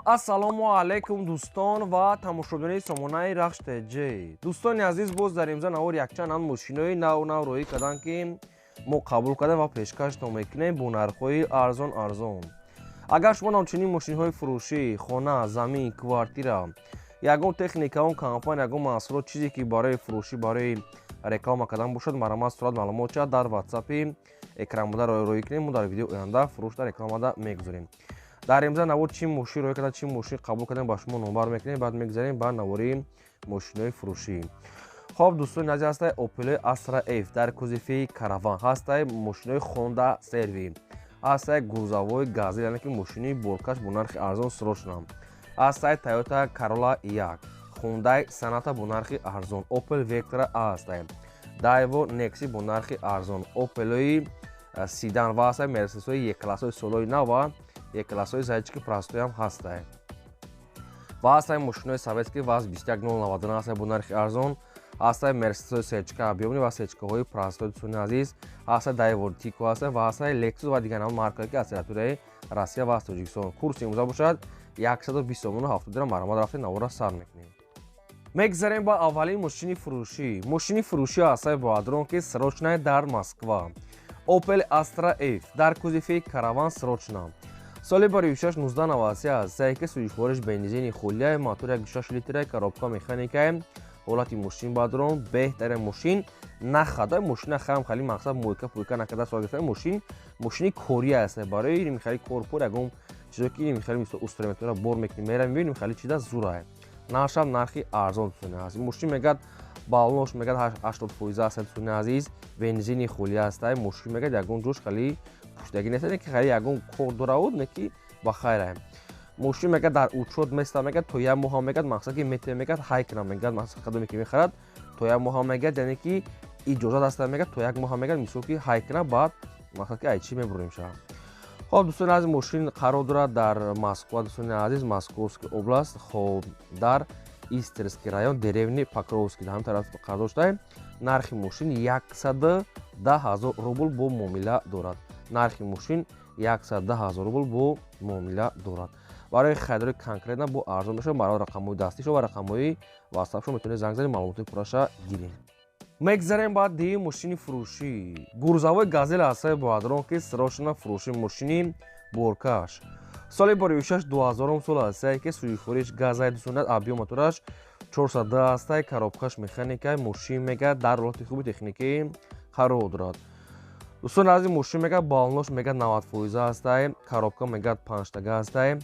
Ассалому алайкум, дӯстон ва тамошобинони сомонаи Рахш ТЖ. Дӯстони азиз, боз дар имза навор якчанд ҳам мошинои нав нав роҳӣ карданд, ки мо қабул кардем ва пешкаштон мекунем бо нархҳои арзон арзон. Агар шумо ҳамчунин мошинҳои фурӯшӣ, хона, замин, квартира, ягон техника, он компания, ягон маҳсулот, чизе ки барои фурӯшӣ, барои реклама кардан бошад, марҳамат, сурат маълумот шавад дар ватсапи экранбуда роҳӣ кунем. Мо дар видеои оянда фурӯш дар рекламада мегузорем. Дар имза навор чӣ мошин роҳӣ карда, чӣ мошин қабул кардем, ба шумо номбар мекунем, баъд мегузарем ба навори мошинои фурӯшӣ. Хоб, дӯстони азиз, ҳастай Opel Astra F дар кузови Караван, ҳастай мошинои Honda CR-V, ҳастай грузовой Газель, яъне ки мошини боркаш бо нархи арзон срочно, ҳастай Toyota Corolla 1, Hyundai Sonata бо нархи арзон, Opel Vectra ҳастай, Daewoo Nexi бо нархи арзон, Opel-ои седан ва ҳастай Mercedes-ҳои Е-классҳои солҳои нав ва Е-классҳои зайчики простой ҳам ҳастай. Ва ҳастай мошинои советский ВАЗ 21099 ҳастай бо нархи арзон, ҳастай Мерседесҳои сечка объёмный ва сечкаҳои простой. Дӯстони азиз, ҳастай Daewoo Tico ҳастай ва ҳастай Lexus ва дигар намуд маркае, ки аз территорияи Россия ва аз Тоҷикистон. Курси имрӯза бошад 120 сомону 70 дирам. Марҳамат, рафтем, навора сар мекунем. Мегзарем ба аввалин мошини фурӯшӣ. Мошини фурӯшӣ ҳастай боадрон, ки срочно дар Москва, Opel Astra F дар кузови Караван, срочно, соли барои 1993 аст, ки сӯзишвориш бензини хулия, мотор 1,6 литра, коробка механика. Ҳолати мошин бадрон беҳтарин. Мошин нахада, мошина хам хали мақсад мойка пойка накарда сура гирифта. Мошин мошини корӣ аст, барои михали корпор, ягон чизо ки михали мисол инструментора бор мекунем, мерам, мебинем, хали чида зурае. Нархшам нархи арзон, дӯстони азиз. Мошин мегад баллош мегад 80% аст. Дӯстони азиз, бензини хулия аст. Мошин мегад ягон ҷош хали пуштагӣ нест, не ки хали ягон кор доравуд, не ки ба хайра. Мошин мегад дар учёт места, мегад то як моҳ мегад, мақсад ки метаве, мегад ҳай кунам, мегад мақсад кадоме ки мехарад, то як моҳ мегад, яъне ки иҷозат аста, мегад то як моҳ, мегад мисол ки ҳай кунам, баъд мақсад ки ай чӣ мебурем шава. Хоб, дӯстони азиз, мошин қарор дорад дар Москва. Дӯстони азиз, Московский область, хоб, дар Истерский район, деревни Покровский, дар ҳамин тараф қарор доштаем. Нархи мошин 110 000 рубл, бо муомила дорад. Нархи мошин 110 000 рубл, бо муомила дорад. Барои харидори конкретно бо арзон мешавад. Барои рақамҳои дастишо ва рақамҳои ватсапшо метавонед занг занед, маълумоти пурраша гирем. Мегзарем ба дуюм мошини фурӯшӣ. Грузовой Газель ҳастаи боадрон, ки срочно фурӯши, мошини боркаш, соли барои 2000 сол ҳастае, ки сӯзишвориш газай дусонад, объём мотораш 402 ҳастай, коробкаш механика. Мошин мегад дар ҳолати хуби техникӣ қарор дорад. Дӯстони азиз, мошин мегад баллонош мегад 90% ҳастай, коробка мегад панҷтага ҳастай.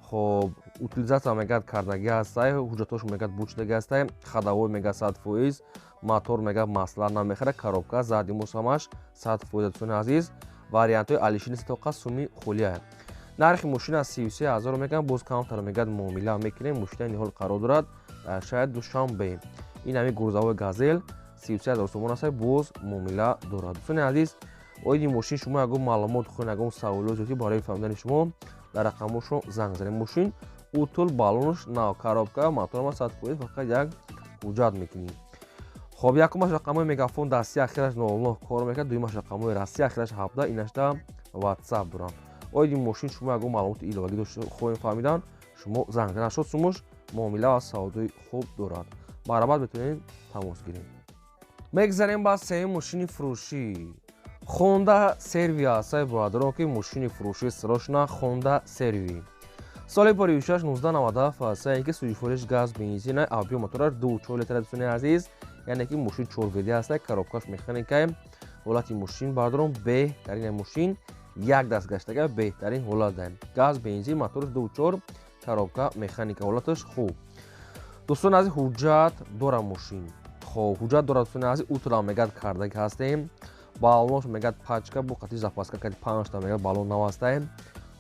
Хоб, утилизация мегад кардагӣ ҳастай, ҳуҷҷатҳош мегад бучдаги ҳастай, ходовой мегад 100%, мотор мегад масла намехӯрад, коробка задний мост ҳамаш 100%. Дӯстони азиз, вариантҳои алишини тоқа суми хулия. Нархи мошина 33 000 мегӯям, боз камтар мегад муомила мекунем. Мошина ниҳол қарор дорад дар шаҳри Душанбе. Ин ҳамин грузовой Газель 33 000 сомон аст, боз муомила дорад. Дӯстони азиз, оиди мошин шумо ягон маълумот хоҳед, ягон саволот зиёдӣ барои фаҳмидани шумо дар рақамҳошон занг занед. Мошин утул, баллонш нав, коробка, моторама 100%, фақат як ҳуҷҷат мекунӣ. Хоб, якумаш рақамҳои Мегафон дасти, ахираш 00 кор мекард, дуюмаш рақамҳои Россия, ахираш 17, инашда Ватсап дорам. Оиди мошин шумо ягон маълумоти иловагӣ дошта хоҳем фаҳмидан, шумо занг занед. 80 сумуш муомила ва савдои хуб дорад. Марҳамат, метавонед тамос гирем. Мегзарем ба сеюм мошини фурӯшӣ. Honda CR-V ҳастаи боадрон, ки мошини фурӯшӣ срочно, Honda CR-V, соли барои 1997 ҳастае, ки сӯзишвориш газ бензина, объём мотораш 2,4 литра. Дӯстони азиз, яъне ки мошин чорвд ҳастай, коробкаш механикай. Ҳолати мошин бардорон беҳтарин. Мошин як даст гаштага, беҳтарин ҳолат. Газ бензин, мотораш 2,4, коробка механика, ҳолаташ хуб. Дӯстони азиз, ҳуҷҷат дора мошин. Хоб, ҳуҷҷат дорад. Дӯстони азиз, утра мегад кардаги ҳастем, баллонош мегад пачка бо қати запаска кати панҷта, мегад баллон нав ҳастаем.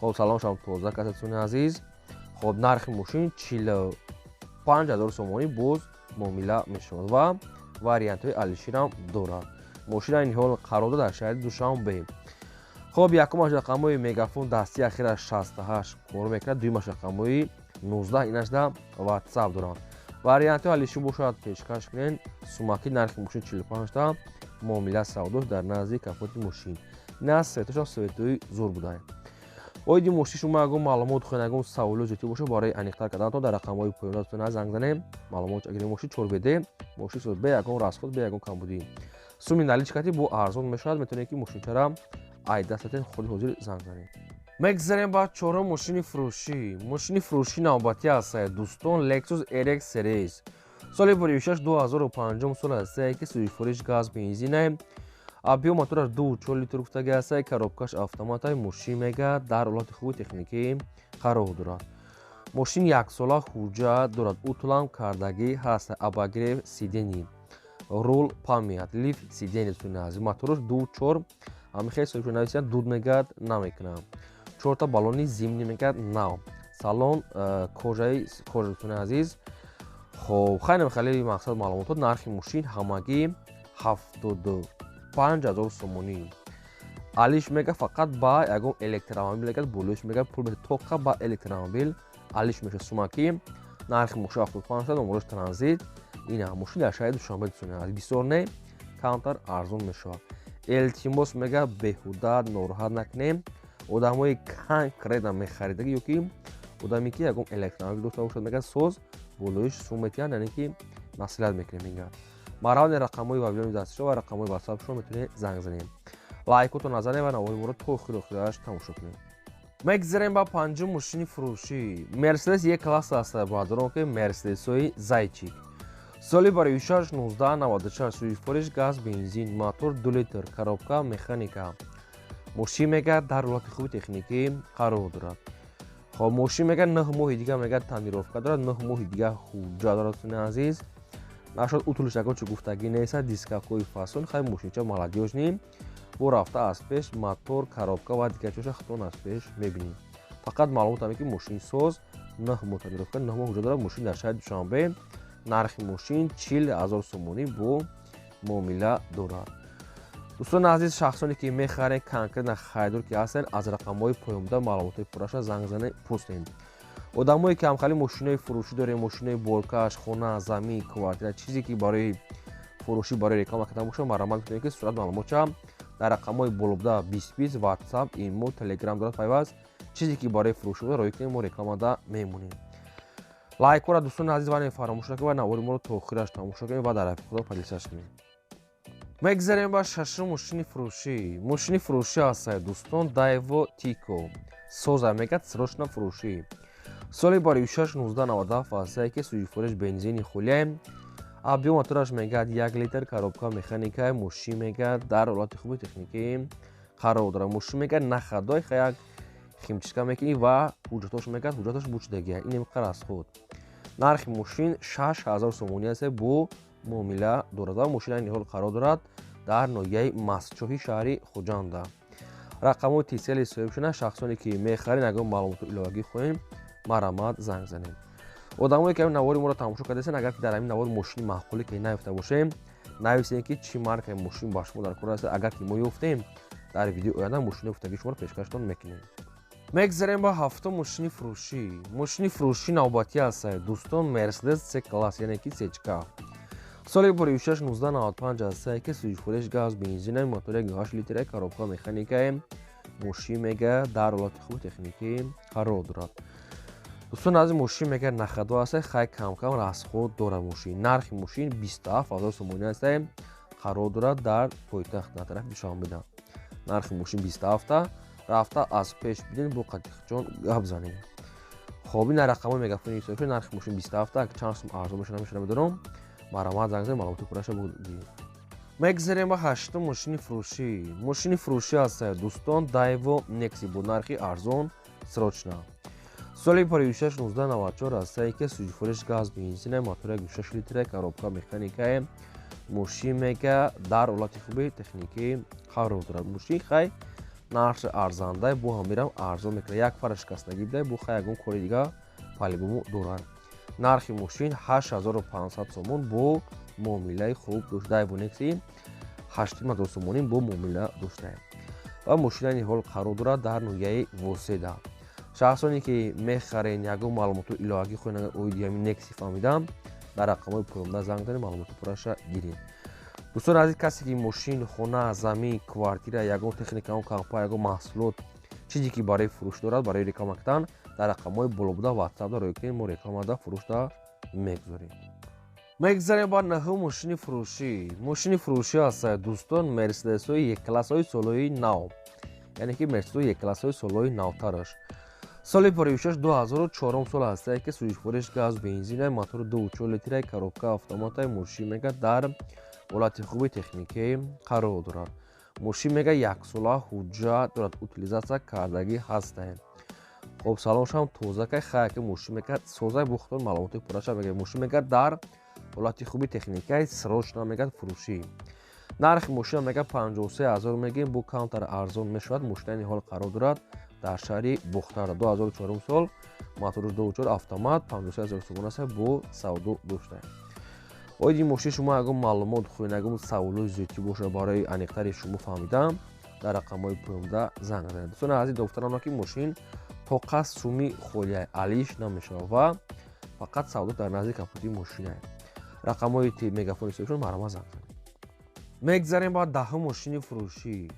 Хоб, салоншам тоза каса. Дӯстони азиз, хоб, нархи мошин 45 000 сомонӣ, боз муомила мешавад ва вариантҳои алиширам дорад. Мошина ниҳол қарор дорад дар шаҳри Душанбе. Хоб, якумаш рақамҳои Мегафон дасти, ахираш 68 кор мекунад, дуюмаш рақамҳои 19, инашда Ватсап доранд. Вариантҳои алишир бошад, пешкаш кунед. Сумаки нархи мошин 45та, муомила савдош дар назди капоти мошин. Ина светошам светои зур буданд. Оиди мошини шумо ягон маълумот хоҳед, ягон саволо зиёдтӣ бошад, барои аниқтар карданатон дар рақамҳои поёнатон занг занем. Маълумот агирем. Мошин 4 ВД, мошин соз, бе ягон расход, бе ягон камбудӣ. Суми наличкати бо арзон мешавад, метавонед ки мошинчара ай дастатен худи ҳозир занг занед. Мегзарем ба чорум мошини фурӯшӣ. Мошини фурӯшӣ навбатӣ ҳастад, дӯстон, Lexus RX Series. Соли фурӯшаш 2005 сол ҳастае, ки сӯзишвориш газ бензинае. Объём мотораш 2,4 литр гуфтаги ҳастае, коробкаш автоматай. Мошин мега дар ҳолати хуби техникӣ қарор дорад. Мошин яксола ҳуҷҷат дорад, утулам кардагӣ ҳаст, обогрев сидений, руль память, лифт сидений. Сунази мотораш 2,4, ҳамин хел соҳибшо нависиянд, дуд мегад намекунам. Чорта баллони зимний мегад нав, салон кожаи кожа, дӯстони азиз. Хоб, хайнам хеле мақсад маълумотот. Нархи мошин ҳамагӣ 75 000 сомонӣ. Алиш мега фақат ба ягон электромобил мегад болоиш мега пул тоқа ба электромобил алиш меша сумаки. Нархи мошин 75, номерош транзит. Ина мошин дар шаҳри Душанбе, дӯстони азиз, бисёр не, камтар арзон мешавад. Элтимос мега беҳуда нороҳат накунем. Одамои конкретно мехаридаги ё ки одаме ки ягон электромобил дошта бошад, мега соз болоиш сум метиҳанд, яъне ки маслиҳат мекунем. Мега маравни рақамҳои вабилони дастшо ва рақамҳои ватсап шумо метавонед занг занем. Лайкото назанем ва навори моро то охири охираш тамошо кунем. Мегзарем ба панҷум мошини фурӯшӣ. Мерседес Е класс аст, бародарон, ки мерседесҳои зайчик. Соли бароишаш 1996, сӯзишвориш газ бензин, мотор 2 литр, коробка механика. Мошин мега дар ҳолати хуби техникӣ қарор дорад. Хоб, мошин мега 9 моҳи дига мега тонировка дорад, 9 моҳи дига ҳуҷҷат дорад, дӯстони азиз. Нашод утулиш ягон чӣ гуфтагӣ неста, дискакҳои фасон. Хай, мошинча молодёжный. Бо рафта аз пеш мотор, коробка ва дигар чизҳо худтон аз пеш мебинед. Фақат маълумот ҳаме ки мошин соз, 9 моҳ тонировка, 9 моҳ ҳуҷҷат дорад. Мошин дар шаҳри Душанбе, нархи мошин 40 000 сомонӣ, бо муомила дорад. Дӯстони азиз, шахсоне ки мехарен, конкретно харидор ки ҳастен, аз рақамҳои поёнбуда маълумотҳои пурраша занг занед, пурсен. Одамое ки ҳамхали мошинои фурӯшӣ дорем, мошинои боркаш, хона, замин, квартира, чизе ки барои фурӯшӣ, барои реклама кардан бошад, марҳамат метавонед ки сурат маълумотча дар рақамҳои болобуда 20 20 ватсап, имо, телеграм дорад пайваст. Чизе ки барои фурӯшӣ буда, роҳӣ кунем, мо рекламада мемонем. Лайкҳоро, дӯстони азиз, ване фаромӯш накунед ва навори моро то охираш тамошо кунед ва дар рафиқи худо поделиться кунед. Мегзарем ба шашум мошини фурӯшӣ. Мошини фурӯшӣ ҳастад, дӯстон, Дайво Тико. Соза мегад, срочно фурӯшӣ. Соли бароишаш 1997 ҳастае, ки сӯзишвориш бензини хулия, объём мотораш мегӯяд 1 литр, коробка механика. Мошин мегӯяд дар ҳолати хуби техникӣ қарор дорад. Мошин мегӯяд на ходовой, ха як химчистка мекунӣ ва ҳуҷҷатош мегӯяд ҳуҷҷатош бучидагия, ин имқар аз худ. Нархи мошин 6000 сомонӣ аст, бо муомила дорад ва мошин айни ҳол қарор дорад дар ноҳияи Мастчоҳи шаҳри Хуҷанда. Рақамҳои тисели соҳиб шуда. Шахсоне ки мехарен, ягон маълумоту иловагӣ хоҳем, марҳамат занг занем. Одамое ки ҳамин навори моро тамошо кардастен, агар ки дар ҳамин навор мошини маъқуле ки наёфта бошем, нависем ки чӣ маркаи мошин ба шумо дар кор аст. Агар ки мо ёфтем, дар видеои оянда мошини ёфтагии шуморо пешкаштон мекунем. Мегзарем ба ҳафтум мошини фурӯшӣ. Мошини фурӯшӣ навбатӣ аст, дӯстон, Мерседес С класс, яъне ки сечка. Соли фурӯшаш 1995 аст, ки сӯзишвориш газ бензина, мотори 8 литра, коробка механикае. Мошин мега дар ҳолати хуби техникӣ қарор дорад. Дӯстон азиз, мошин мега на ходовой аст, хай камкам расход дорад мошин. Нархи мошин 27 000 сомонӣ аст, қарор дорад дар пойтахт, дар тарафи Душанбеда. Нархи мошин 27, рафта аз пеш бидин, бо қатиқҷон гап занем. Хоб, ин рақамҳои мегафони ҳисоб. Нархи мошин 27, чанд сум арзон мешава, намешава, намедонам. Марҳамат занг занед, маълумоти пурраша бигиред. Мегзарем ба ҳаштум мошини фурӯшӣ. Мошини фурӯшӣ аст, дӯстон, Дайво Некси бо нархи арзон, срочно. Соли фурӯшаш 1994 аст, ки сӯзишвориш газ бензина, мотори 6 литра, коробка механикае. Мошин мега дар ҳолати хуби техникӣ қарор дорад. Мошин хай нархи арзандай, бо ҳамирам арзон мекунад. Як фара шикастагӣ бидай, бо хай ягон кори дига по-любому дорад. Нархи мошин 8500 сомон, бо муомилаи хуб дошт. Дайво Некси 8000 сомонӣ, бо муомила доштаем ва мошин айни ҳол қарор дорад дар ноҳияи Воседа. Шахсоне ки мехарен, ягон маълумоту иловагӣ хоҳед оиди ҳамин Некси фаҳмидам, дар рақамҳои поёнда занг занед, маълумоти пурраша гиред. Дӯстони азиз, касе ки мошин, хона, замин, квартира, ягон техника, ягон компания, ягон маҳсулот Чизе ки барои фурӯш дорад, барои реклама кардан, дар рақамҳои боло буда WhatsApp да рӯй кунед, мо рекламада фурӯшда мегузорем. Мегзарем ба наҳум мошини фурӯшӣ. Мошини фурӯшӣ ҳастад, дӯстон, Мерседесҳои Е-классҳои солҳои нав, яъне ки Мерседесҳои Е-классҳои солҳои навтараш. Соли паривишаш 2004 сол ҳастае, ки сӯзишвориш газ бензина, мотори 2,4 литра, коробка автомата. Мошин мега дар ҳолати хуби техникӣ қарор дорад. Мошин мега яксола ҳуҷҷат дорад, утилизатсия кардагӣ ҳастае. Хоб, салоншам тозакай, хая ки мошин мега созай, бухтон маълумоти пурраша мега. Мошин мега дар ҳолати хуби техникаи, срочно мегӯяд фурӯшӣ. Нархи мошина мега 53 000 мегӯем, бу камтар арзон мешавад. Мошина ҳол қарор дорад дар шаҳри Бухтара, 2004 сол, моторш 2,4, автомат, 53 000 сомон аст, бо савдо дошта. Оиди мошин шумо ягон маълумот хоҳед, ягон саволои зиёдтӣ бошад, барои аниқтари шумо фаҳмидан, дар рақамҳои поёнда занг занед. Дӯстони азиз, гуфтанам, ки мошин тоқа суми холия алиш намешавад ва фақат савдо дар назди капоти мошинае. Рақамҳои мегафони ҳисобшон, марҳамат, занг занед. Мегзарем ба даҳум мошини фурӯшӣ.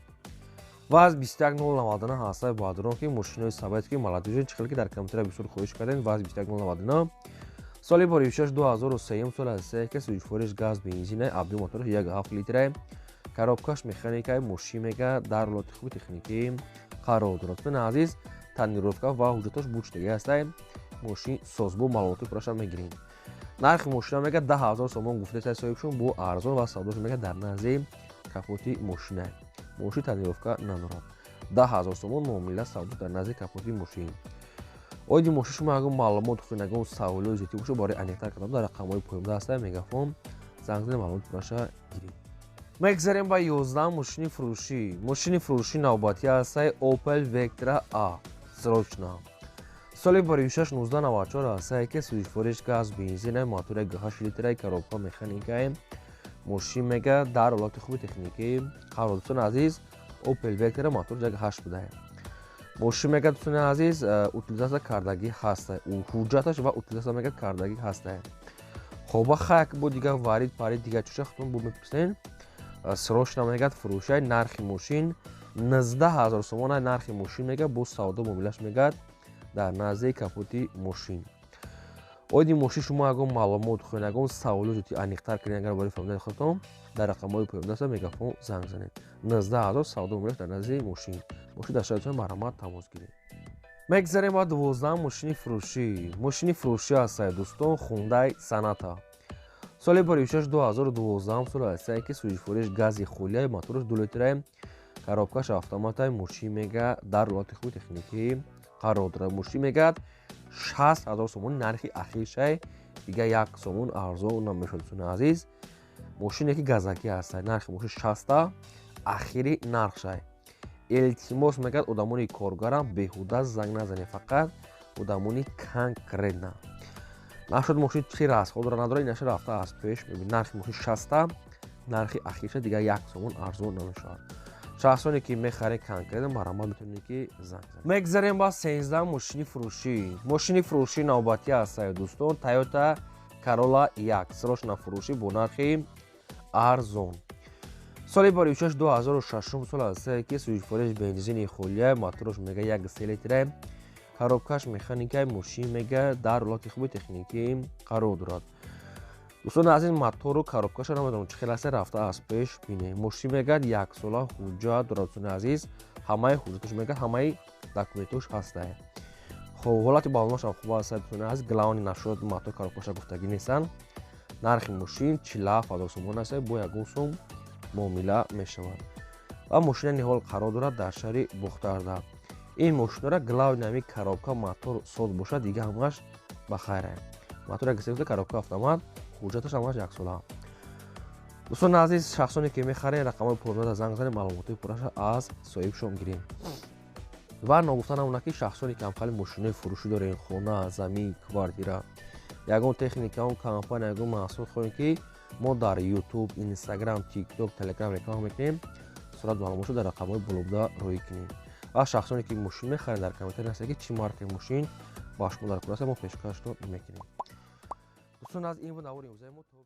ВАЗ 21099 ҳастаи баъдурон, ки мошинои советский молодёжный, чӣ хеле ки дар компютера бисёр хоҳиш кардем. ВАЗ 21099, соли боришаш 2003 сол ҳастае, ки сӯзишвориш газ бензина, объём мотораш 1,7 литра, коробкаш механикаи. Мошин мега дар ҳолати хуби техникӣ қарор дорад. Дӯстони азиз, тонировка ва ҳуҷҷатош бучтагӣ ҳастае. Мошин созбо, маълумоти пурраша мегирем. Нархи мошина мега 10 000 сомон гуфтаи соҳибшон, бо арзон ва савдош мега дар назди капоти мошина. Мошин тонировка надорад. 10 000 сомон муомила, савдо дар назди капоти мошин. Оиди мошин шумо ягон маълумот хоҳед, ягон саволои зиёдтӣ бошад, барои аниқтар кардан, дар рақамҳои поёнда ҳастаи мегафон, занг занед, маълумоти пурраша гиред. Мегзарем ба 11 мошини фурӯшӣ. Мошини фурӯшӣ навбатӣ ҳастаи Opel Vectra A, срочно. Соли баришаш 1994 ҳастае, ки сӯзишвориш газ бензина, мотори 8 литра, коробка механикае. Мошин мега дар ҳолати хуби техникӣ қарор. Дӯстони азиз, Opel Vectra, мотор 1,8 будае. Мошин мега, дӯстони азиз, утилизатсия кардагӣ ҳаста, ҳуҷҷаташ ва утилизатсия мега кардагӣ ҳаста. Хоба, хаяк бо дигар варид парид дигар чуша худтон бо мепурсен. Срочно мегӯяд фурӯшай. Нархи мошин 19 000 сомона. Нархи мошин мега бо савдо муомилаш мегӯяд дар назди капоти мошин. Оиди мошин шумо ягон маълумот хоҳед, ягон саволо зиёдтӣ аниқтар кунед, агар барои фаҳмидани худтон, дар рақамҳои поёндаста мегафон занг занед. 19 000, савдо муомилаш дар назди мошин. Мошин дар шаҳри марҳамат, тамос гиред. Мегзарем ба 12 мошини фурӯшӣ. Мошини фурӯшӣ ҳастае, дӯстон, Хундай Соната, соли баришаш 2012 сол ҳастае, ки сӯзишвориш гази холия, мотораш 2 литра, коробкаш автоматай. Мошин мега дар ҳолати хуби техникӣ қарор дорад. Мошин мегӯяд 60 000 сомон нархи ахиршай, дига як сомон арзон намешавад. Дӯстони азиз, мошине ки газакӣ ҳастад, нархи мошин 60-та ахири нархшай. Илтимос мегӯяд, одамони коргарам беҳуда занг назанед, фақат одамони конкретно. Нашуд, мошин чи расходро надорад, инаша рафта аз пеш мебинед. Нархи мошин 60-та нархи ахирша, дигар як сомон арзон намешавад. Шахсоне ки мехаред конкретно, марҳамат, метавонед ки занг занед. Мегзарем ба 13 мошини фурӯшӣ. Мошини фурӯшӣ навбатӣ ҳастае, дӯстон, Тойота Corolla 1, срочно фурӯшӣ бо нархи арзон. Соли баришаш 2006 сол ҳастае, ки сӯзишвориш бензини холия, мотораш мега 1,3 литра, коробкаш механикаи. Мошин мега дар ҳолати хуби техникӣ қарор дорад. Дӯстони азиз, мотору коробкаша намедонам чӣ хел аста, рафта аз пеш бинем. Мошин мегӯяд яксола ҳуҷҷат дорад. Дӯстони азиз, ҳамаи ҳуҷҷатош мегӯяд, ҳамаи документош ҳастае. Хоб, ҳолати балонашам хуб аст, дӯстони азиз. Главный нашуд мотор, коробкаша гуфтагӣ нестанд. Нархи мошин 47 000 сомон аст, бо ягон сум муомила мешавад ва мошина ниҳол қарор дорад дар шаҳри Бухтарда. Ин мошинора главный ҳами коробка, мотор соз бошад, дига ҳамаш ба хайре. Мотор 1,3, коробка автомат, ҳуҷҷаташ ҳамаш яксола. Дӯстони азиз, шахсоне ки мехаред, рақамҳои пурнада занг занед, маълумотҳои пурраша аз соҳибшон гирем. Ва ногуфта намонад, ки шахсоне ки ҳамхали мошинои фурӯшӣ дорем, хона, замин, квартира, ягон техника, он компания, ягон маҳсул хоҳем, ки мо дар Ютуб, Инстаграм, Тикток, Телеграм реклама мекунем, сурат маълумотшо дар рақамҳои болобуда роҳӣ кунем. Ва шахсоне ки мошин мехаред, дар комментария нависед, ки чӣ маркаи мошин ба шумо дар кор аст, мо пешкаштон мекунем. Дӯстон, аз ин буд навори имрӯзаи мо. То